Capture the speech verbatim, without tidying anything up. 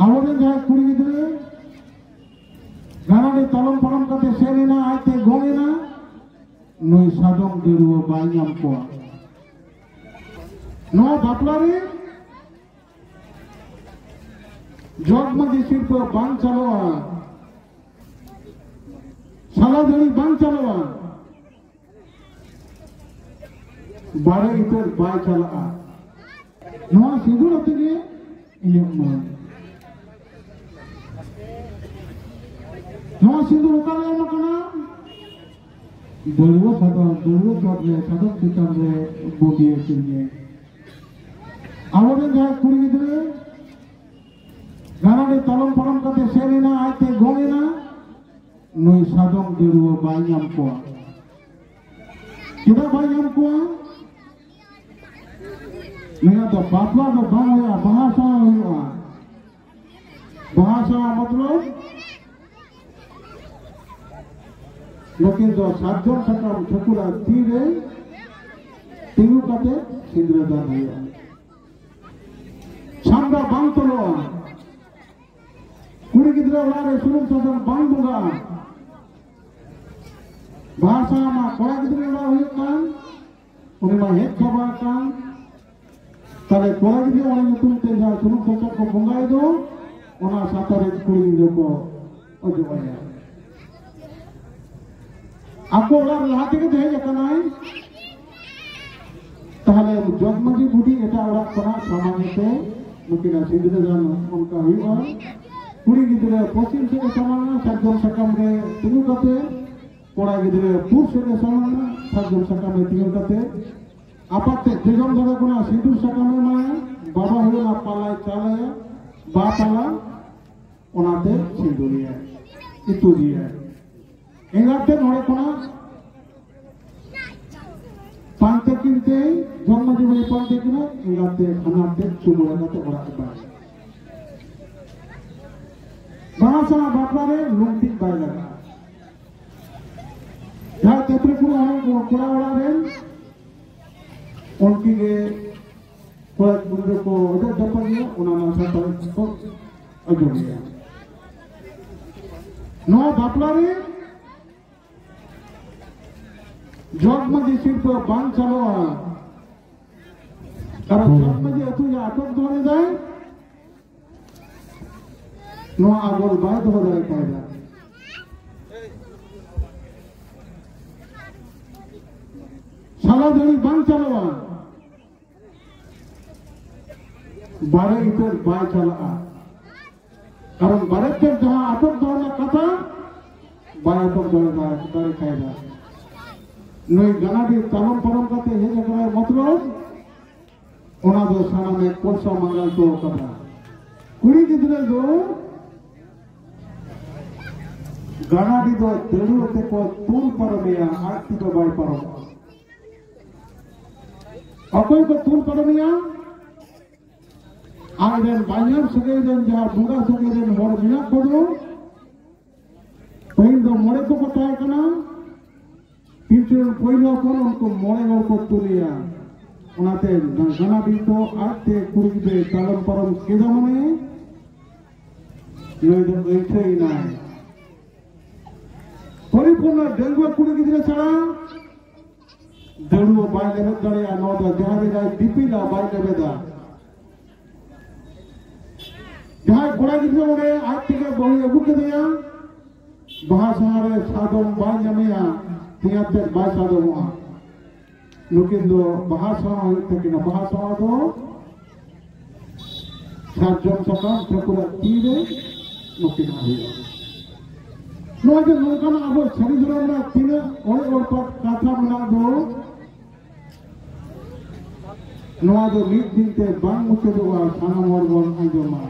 ᱟᱵᱚᱨᱮᱱ ᱡᱟᱦᱟᱸᱭ ᱠᱩᱲᱤ ᱜᱤᱫᱽᱨᱟᱹ ᱜᱟᱱᱟᱰᱤ ᱛᱟᱞᱚᱢ ᱯᱟᱨᱚᱢ ᱠᱟᱛᱮ ᱥᱮᱱ ᱮᱱᱟ, ᱟᱡᱛᱮ ᱜᱚᱝ ᱮᱱᱟ, ᱱᱩᱭ ᱥᱟᱫᱚᱢ ᱫᱟᱹᱲᱩᱣᱟᱹ ᱵᱟᱭ ᱧᱟᱢ ᱠᱚᱣᱟ᱾ ᱱᱚᱣᱟ ᱵᱟᱯᱞᱟ ᱨᱮ ᱡᱚᱜᱽ ᱢᱟᱹᱡᱷᱤ ᱥᱤᱨᱯᱟᱹ ᱵᱟᱝ ᱪᱟᱞᱟᱜᱼᱟ, ᱥᱟᱞᱟ ᱫᱟᱹᱲᱤ ᱵᱟᱝ ᱪᱟᱞᱟᱜᱼᱟ, ᱵᱟᱨᱮ ᱤᱛᱟᱹᱨ ᱵᱟᱭ ᱪᱟᱞᱟᱜᱼᱟ᱾ ᱱᱚᱣᱟ ᱥᱤᱸᱫᱩᱨ ᱟᱛᱮ ᱜᱮ ᱤᱧᱟᱹᱜ ᱢᱚᱱ᱾ ᱱᱚᱣᱟ ᱥᱤᱸᱫᱩᱨ ᱚᱠᱟᱨᱮ ᱮᱢ ᱟᱠᱟᱱᱟ? ᱫᱟᱹᱲᱩᱣᱟᱹ ᱥᱟᱫᱚᱢ, ᱫᱟᱹᱲᱩᱣᱟᱹ ᱪᱚᱴ ᱨᱮ, ᱥᱟᱫᱚᱢ ᱪᱮᱛᱟᱱ ᱨᱮ ᱵᱩᱸᱫᱤᱭᱟᱹ ᱪᱩᱲᱤᱭᱟᱹ᱾ ᱟᱵᱚᱨᱮᱱ ᱡᱟᱦᱟᱸᱭ ᱠᱩᱲᱤ ᱜᱤᱫᱽᱨᱟᱹ ᱜᱟᱱᱟᱰᱤ ᱛᱟᱞᱚᱢ ᱯᱟᱨᱚᱢ ᱠᱟᱛᱮ ᱥᱮᱱ ᱮᱱᱟ, ᱟᱡᱛᱮ ᱜᱚᱝ ᱮᱱᱟ, ᱱᱩᱭ ᱥᱟᱫᱚᱢ ᱫᱟᱹᱲᱩᱣᱟᱹ ᱵᱟᱭ ᱧᱟᱢ ᱠᱚᱣᱟ᱾ ᱪᱮᱫᱟᱜ ᱵᱟᱭ ᱧᱟᱢ ᱠᱚᱣᱟ? ᱱᱩᱭᱟᱜ ᱫᱚ ᱵᱟᱯᱞᱟ ᱫᱚ ᱵᱟᱝ ᱦᱩᱭᱩᱜᱼᱟ, ᱵᱟᱦᱟ ᱥᱟᱶ ᱦᱩᱭᱩᱜᱼᱟ᱾ ᱵᱟᱦᱟ ᱥᱟᱶ ᱢᱚᱛᱞᱚᱵ ᱱᱩᱠᱤᱱ ᱫᱚ ᱥᱟᱨᱡᱚᱢ ᱥᱟᱠᱟᱢ ᱴᱷᱟᱹᱠᱩᱨᱟᱜ ᱛᱤ ᱨᱮ ᱛᱤᱸᱜᱩ ᱠᱟᱛᱮ ᱥᱤᱸᱫᱽᱨᱟᱹ ᱫᱟᱱ ᱦᱩᱭᱩᱜᱼᱟ᱾ ᱪᱷᱟᱢᱰᱟ ᱵᱟᱝ ᱛᱚᱞᱚᱜᱼᱟ᱾ ᱠᱩᱲᱤ ᱜᱤᱫᱽᱨᱟᱹ ᱚᱲᱟᱜ ᱨᱮ ᱥᱩᱱᱩᱢ ᱥᱟᱥᱟᱝ ᱵᱟᱝ ᱵᱚᱸᱜᱟᱜᱼᱟ᱾ ᱵᱟᱦᱟ ᱥᱟᱶ ᱢᱟ ᱠᱚᱲᱟ ᱜᱤᱫᱽᱨᱟᱹ ᱚᱲᱟᱜ ᱦᱩᱭᱩᱜ ᱠᱟᱱ, ᱩᱱᱤ ᱢᱟ ᱦᱮᱡ ᱪᱟᱵᱟ ᱟᱠᱟᱱ᱾ ᱛᱟᱦᱞᱮ ᱠᱚᱲᱟ ᱜᱤᱫᱽᱨᱟᱹ ᱚᱲᱟᱜ ᱧᱩᱛᱩᱢ ᱛᱮ ᱡᱟᱦᱟᱸ ᱥᱩᱱᱩᱢ ᱥᱟᱥᱟᱝ ᱠᱚ ᱵᱚᱸᱜᱟᱭ ᱫᱚ, ᱚᱱᱟ ᱥᱟᱶᱛᱟ ᱨᱮ ᱠᱩᱲᱤ ᱜᱤᱫᱽᱨᱟᱹ ᱠᱚ ᱚᱡᱚᱜ ᱟᱭᱟ᱾ ᱟᱠᱚ ᱚᱲᱟᱜ ᱨᱮ ᱞᱟᱦᱟ ᱛᱮᱜᱮ ᱫᱚ ᱦᱮᱡ ᱟᱠᱟᱱᱟᱭ᱾ ᱛᱟᱦᱞᱮ ᱡᱚᱜᱽ ᱢᱟᱹᱡᱷᱤ ᱵᱩᱰᱷᱤ ᱮᱴᱟᱜ ᱚᱲᱟᱜ ᱠᱷᱚᱱᱟᱜ ᱥᱟᱢᱟᱝ ᱛᱮ ᱱᱩᱠᱤᱱᱟᱜ ᱥᱤᱸᱫᱽᱨᱟᱹ ᱫᱟᱱ ᱚᱱᱠᱟ ᱦᱩᱭᱩᱜᱼᱟ᱾ ᱠᱩᱲᱤ ᱜᱤᱫᱽᱨᱟᱹ ᱯᱚᱪᱷᱤᱢ ᱥᱮᱫ ᱮ ᱥᱟᱢᱟᱝᱟ, ᱥᱟᱨᱡᱚᱢ ᱥᱟᱠᱟᱢ ᱨᱮ ᱛᱤᱸᱜᱩ ᱠᱟᱛᱮ᱾ ᱠᱚᱲᱟ ᱜᱤᱫᱽᱨᱟᱹ ᱯᱩᱨ ᱥᱮᱫ ᱮ ᱥᱟᱢᱟᱝᱟ, ᱥᱟᱨᱡᱚᱢ ᱥᱟᱠᱟᱢ ᱨᱮ ᱛᱤᱸᱜᱩ ᱠᱟᱛᱮ᱾ ᱟᱯᱟᱛ ᱛᱮ ᱡᱚᱡᱚᱢ ᱫᱷᱟᱨᱮ ᱠᱷᱚᱱᱟᱜ ᱥᱤᱸᱫᱩᱨ ᱥᱟᱠᱟᱢ ᱮ ᱮᱢᱟᱭᱟ, ᱵᱟᱵᱟ ᱦᱩᱭᱩᱜᱼᱟ ᱯᱟᱞᱟᱭ ᱪᱟᱞᱟᱭᱟ, ᱵᱟ ᱯᱟᱞᱟ, ᱚᱱᱟᱛᱮ ᱥᱤᱸᱫᱩᱨᱮᱭᱟᱭ, ᱤᱛᱩᱫᱮᱭᱟᱭ᱾ ᱮᱸᱜᱟᱛ ᱛᱮ ᱱᱚᱰᱮ ᱠᱷᱚᱱᱟᱜ ᱯᱟᱱᱛᱮ ᱠᱤᱱ ᱛᱮ, ᱡᱚᱜᱽ ᱢᱟᱹᱡᱷᱤ ᱵᱩᱲᱦᱤ ᱯᱟᱱᱛᱮ ᱠᱤᱱᱟ, ᱮᱸᱜᱟᱛ ᱛᱮ ᱦᱟᱱᱟᱨ ᱛᱮ ᱪᱩᱢᱟᱹᱲᱟ ᱠᱟᱛᱮ ᱚᱲᱟᱜ ᱮ ᱵᱟᱭᱟ᱾ ᱵᱟᱦᱟ ᱥᱟᱶ ᱵᱟᱯᱞᱟ ᱨᱮ ᱞᱩᱝᱛᱤᱡ ᱵᱟᱭ ᱞᱟᱜᱟᱜᱼᱟ᱾ ᱡᱟᱦᱟᱸ ᱛᱮᱛᱨᱮ ᱠᱩᱲᱤ ᱦᱚᱲ ᱠᱚ ᱠᱚᱲᱟ ᱚᱲᱟᱜ ᱨᱮᱱ, ᱩᱱᱠᱤᱱ ᱜᱮ ᱠᱚᱲᱟ ᱜᱤᱫᱽᱨᱟᱹ ᱠᱚ ᱚᱡᱚᱜ ᱡᱟᱯᱟᱜ ᱜᱮᱭᱟ, ᱚᱱᱟ ᱱᱟᱥᱟ ᱛᱟᱞᱮ ᱠᱚ ᱟᱸᱡᱚᱢᱮᱜᱼᱟ᱾ ᱱᱚᱣᱟ ᱵᱟᱯᱞᱟ ᱨᱮ ᱡᱚᱜᱽ ᱢᱟᱹᱡᱷᱤ ᱥᱤᱨᱯᱟᱹ ᱵᱟᱝ ᱪᱟᱞᱟᱜᱼᱟ, ᱠᱟᱨᱚᱱ ᱡᱚᱜᱽ ᱢᱟᱹᱡᱷᱤ ᱟᱹᱛᱩ ᱡᱟᱦᱟᱸ ᱟᱴᱚᱠ ᱫᱚᱦᱚ ᱞᱮᱫᱟᱭ, ᱱᱚᱣᱟ ᱟᱜᱚᱞ ᱵᱟᱭ ᱫᱚᱦᱚ ᱫᱟᱲᱮ ᱠᱟᱣᱫᱟ᱾ ᱥᱟᱞᱟ ᱫᱟᱲᱤ ᱵᱟᱝ ᱪᱟᱞᱟᱜᱼᱟ, ᱵᱟᱨᱮ ᱤᱛᱟᱹᱨ ᱵᱟᱭ ᱪᱟᱞᱟᱜᱼᱟ᱾ ᱠᱟᱨᱚᱱ ᱵᱟᱨᱮ ᱛᱮ ᱡᱟᱦᱟᱸ ᱟᱴᱚᱠ ᱫᱚᱦᱚ ᱨᱮᱱᱟᱜ ᱠᱟᱛᱷᱟ, ᱵᱟᱭ ᱟᱴᱚᱠ ᱫᱚᱦᱚ ᱫᱟᱲᱮ ᱠᱟᱭᱫᱟ᱾ ᱱᱩᱭ ᱜᱟᱱᱟᱰᱤ ᱛᱟᱞᱚᱢ ᱯᱟᱨᱚᱢ ᱠᱟᱛᱮ ᱦᱮᱡ ᱟᱠᱟᱱᱟᱭ, ᱢᱚᱛᱞᱚᱵ ᱚᱱᱟ ᱫᱚ ᱥᱟᱱᱟᱢᱮ ᱠᱚᱞᱥᱟ ᱢᱟᱸᱜᱟᱞ ᱦᱚᱴᱚ ᱠᱟᱫᱟ᱾ ᱠᱩᱲᱤ ᱜᱤᱫᱽᱨᱟᱹ ᱫᱚ ᱜᱟᱱᱟᱰᱤ ᱫᱚ ᱫᱟᱹᱲᱩᱣᱟᱹ ᱛᱮᱠᱚ ᱛᱩᱞ ᱯᱟᱨᱚᱢᱮᱭᱟ, ᱟᱡ ᱛᱮᱫᱚ ᱵᱟᱭ ᱯᱟᱨᱚᱢᱚᱜᱼᱟ᱾ ᱚᱠᱚᱭ ᱠᱚ ᱛᱩᱞ ᱯᱟᱨᱚᱢᱮᱭᱟ? ᱟᱡ ᱨᱮᱱ ᱵᱟᱧᱦᱟᱨ ᱥᱟᱹᱜᱟᱹᱭ ᱨᱮᱱ ᱡᱟᱦᱟᱸ ᱵᱚᱸᱜᱟ ᱥᱟᱹᱜᱟᱹᱭ ᱨᱮᱱ ᱦᱚᱲ ᱢᱮᱱᱟᱜ ᱠᱚᱫᱚ, ᱯᱟᱹᱦᱤᱞ ᱫᱚ ᱢᱚᱬᱮ ᱠᱚᱠᱚ ᱛᱟᱦᱮᱸ ᱠᱟᱱᱟ, ᱯᱤᱞᱪᱩ ᱨᱮᱱ ᱯᱳᱭᱞᱳ ᱦᱚᱯᱚᱱ ᱩᱱᱠᱩ ᱢᱚᱬᱮ ᱦᱚᱲ ᱠᱚ ᱛᱩᱞᱮᱭᱟ᱾ ᱚᱱᱟᱛᱮ ᱜᱟᱱᱟᱰᱤ ᱫᱚ ᱟᱡᱛᱮ ᱠᱩᱲᱤ ᱜᱤᱫᱽᱨᱟᱹ ᱛᱟᱞᱚᱢ ᱯᱟᱨᱚᱢ ᱠᱮᱫᱟ ᱢᱟᱱᱮ ᱱᱩᱭ ᱫᱚ ᱟᱹᱭᱴᱷᱟᱹᱭᱮᱱᱟᱭ᱾ ᱯᱚᱨᱤᱯᱩᱨᱱᱚ ᱰᱟᱺᱜᱩᱣᱟᱹ ᱠᱩᱲᱤ ᱜᱤᱫᱽᱨᱟᱹ ᱪᱷᱟᱲᱟ ᱫᱟᱹᱲᱩᱣᱟᱹ ᱵᱟᱭ ᱞᱮᱵᱮᱫ ᱫᱟᱲᱮᱭᱟᱜᱼᱟ᱾ ᱱᱚᱣᱟ ᱫᱚ ᱡᱟᱦᱟᱸ ᱨᱮ ᱡᱟᱦᱟᱸᱭ ᱫᱤᱯᱤᱞᱟ ᱵᱟᱭ ᱞᱮᱵᱮᱫᱟ᱾ ᱡᱟᱦᱟᱸᱭ ᱠᱚᱲᱟ ᱜᱤᱫᱽᱨᱟᱹ ᱚᱸᱰᱮ ᱟᱡ ᱛᱮᱜᱮ ᱵᱟᱹᱦᱩᱭ ᱟᱹᱜᱩ ᱠᱮᱫᱮᱭᱟ, ᱵᱟᱦᱟ ᱥᱟᱦᱟ ᱨᱮ ᱥᱟᱫᱚᱢ ᱵᱟᱭ ᱧᱟᱢᱮᱭᱟ, ᱛᱮᱭᱟᱨ ᱛᱮᱫ ᱵᱟᱭ ᱥᱟᱫᱚᱢᱚᱜᱼᱟ᱾ ᱱᱩᱠᱤᱱ ᱫᱚ ᱵᱟᱦᱟ ᱥᱟᱶ ᱦᱩᱭᱩᱜ ᱛᱟᱹᱠᱤᱱᱟ᱾ ᱵᱟᱦᱟ ᱥᱟᱶ ᱫᱚ ᱥᱟᱨᱡᱚᱢ ᱥᱟᱠᱟᱢ ᱴᱷᱟᱹᱠᱩᱨᱟᱜ ᱛᱤ ᱨᱮ ᱱᱩᱠᱤᱱᱟᱜ ᱦᱩᱭᱩᱜᱼᱟ᱾ ᱱᱚᱣᱟ ᱡᱮ ᱱᱚᱝᱠᱟᱱᱟᱜ ᱟᱵᱚ ᱥᱟᱹᱨᱤ ᱫᱷᱚᱨᱚᱢ ᱨᱮᱱᱟᱜ ᱛᱤᱱᱟᱹᱜ ᱚᱲᱮᱡ ᱚᱲᱯᱟᱛ ᱠᱟᱛᱷᱟ ᱢᱮᱱᱟᱜ ᱫᱚ, ᱱᱚᱣᱟ ᱫᱚ ᱢᱤᱫ ᱫᱤᱱ ᱛᱮ ᱵᱟᱝ ᱢᱩᱪᱟᱹᱫᱚᱜᱼᱟ, ᱥᱟᱱᱟᱢ ᱦᱚᱲ ᱵᱚᱱ ᱟᱸᱡᱚᱢᱟ᱾